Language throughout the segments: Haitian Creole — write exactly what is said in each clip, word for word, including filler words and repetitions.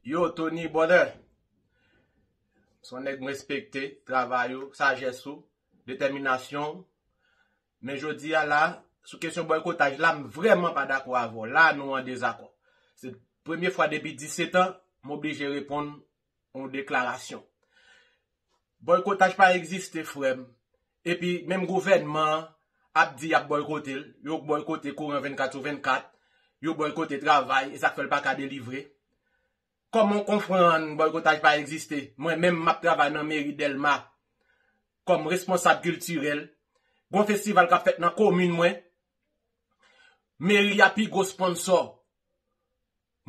Yo, Tony, brother. Se yon nèg m respekte, travay ou, sajès ou, detèminasyon w. Men jodi a la, sou kesyon bòykotaj la, m vrèman pa dakò avè w. La, nou an dezakò. Se premye fwa depi disèt an, m oblije reponn yon deklarasyon. Bòykotaj pa egziste, frè m. Epi, menm gouvènman an ap di y ap bòykote l. Yo bòykote kouran vennkat sou vennkat. Yo bòykote travay, e sa k fè l pa ka delivre. Kòman w konprann bòykotaj pa egziste? Mwen menm, m ap travay nan meri Dèlma kòm responsab kiltirèl. Gon festival k ap fèt nan komin mwen. Meri a pi gwo sponsò.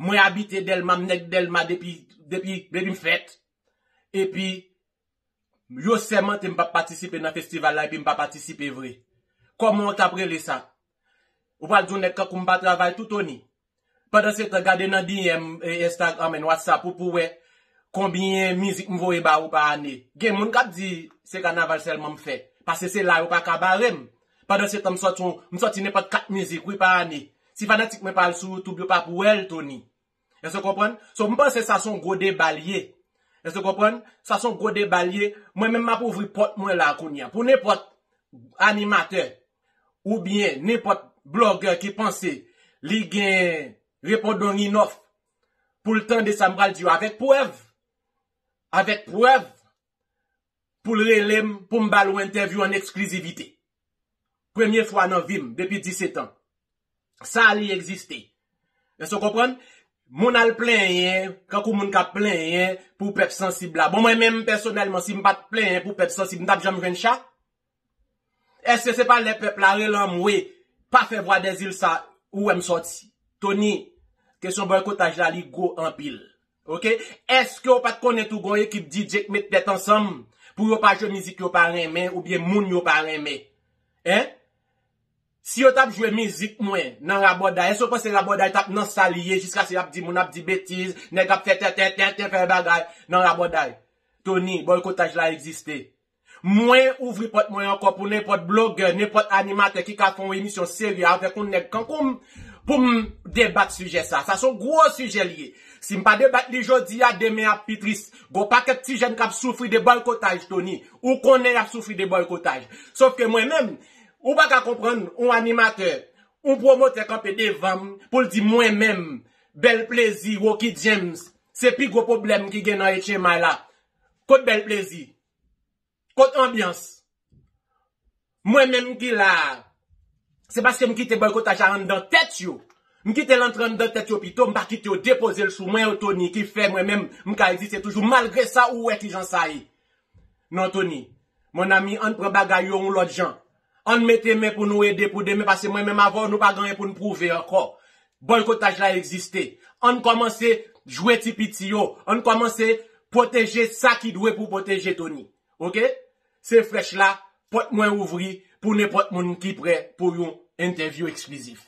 Mwen abite Dèlma, m nèg Dèlma depi, depi, depi m fèt. Epi, yo sèmante m p ap patisipe nan festival la epi m pa patisipe vre. Kòman w t ap rele sa? Ou pral di yon nèg kankou m pa travay tou, Tony? Pandan se tan, gade nan D M, e, Instagram and WhatsApp ou pou wè konbyen mizik m voye ba ou pa ane. Gen moun k ap di se kanaval sèlman m fè. Paske se la yo pa ka bare m. Pandan se tan, m sòti, yon- m sòti nenpòt kat mizik, wi, pa ane. Si fanatik mwen pa al sou YouTube, yo p ap wè l, Tony. Èske w konprann? So, m panse sa se yon gwo deba l ye. Èske w konprann? Sa se yon gwo deba l ye. Mwen menm, m ap ouvri pòt mwen la kounye a. Pou nenpòt animatè oubyen nenpòt blogger ki panse li gen repondong inòf pou l tande sa m pral di yo avèk prèv, avèk prèv, pou l rele m, pou m ba l yon entèvyou an eksklizivite. Premye fwa nan vi m, depi disèt an. Sa li egziste. Èske w konprann? Moun al plenyen, kankou moun k ap plenyen pou pèp sansib la. Bon, mwen menm pèsonèlman, si m pa t plenyen pou pèp sansib, m t ap janm jwenn cha? Èske se pa lè pèp la rele anmwe, pa fè vwa dèzil sa, ou wè m sòti? Tony, kesyon bòykotaj la, li gwo anpil. Oke? Èske w pa t konnen tou gon ekip D J k met tèt ansanm pou yo pa jwe mizik yo pa renmen oubyen moun yo pa renmen? Hein? Si yo t ap jwe mizik mwen nan rabòday, èske w panse rabòday t ap nan sa li ye jiskaske y ap di moun ap di betiz, nèg ap fè tè, tè, tè, tè, fè bagay nan rabòday? Tony, bòykotaj la egziste. Mwen ouvri pòt mwen ankò pou nenpòt blogger, nenpòt animatè ki ka fè yon emisyon serye avèk yon nèg kankou m pou m debat sijè sa. Sa se yon gwo sijè li ye. Si m pa debat li jodi a, demen ap pi tris. Gon pakèt ti jèn k ap soufri de bòykotaj, Tony. Ou konnen y ap soufri de bòykotaj. Sòf ke mwen menm, ou pa ka konprann yon animatè, yon pwomotè kanpe devan m pou l di mwen menm, Bèl Plezi, Rocky James, se pi gwo pwoblèm ki gen nan H M I la. Kot Bèl Plezi? Kot anbyans? Mwen menm ki la a, se paske m kite bòykotaj la anndan tèt yo. M kite l antre anndan tèt yo pito, m pa kite yo depoze l sou mwen, yo, Tony, ki fè mwen menm m ka egziste toujou. Malgre sa, ou wè kijan sa ye. Non, Tony, mon ami, ann pran bagay yo yon lòt jan. Ann mete men pou nou ede pou demen, paske mwen menm avè w, nou pa gen anyen pou n pwouve ankò. Bòykotaj la egziste. Ann kòmanse jwe ti piti yo. Ann kòmanse pwoteje sa ki dwe pou pwoteje, Tony. Oke? Se frèch la, pòt mwen ouvri pou nenpòt moun ki prè pou yon entèvyou eksklizif.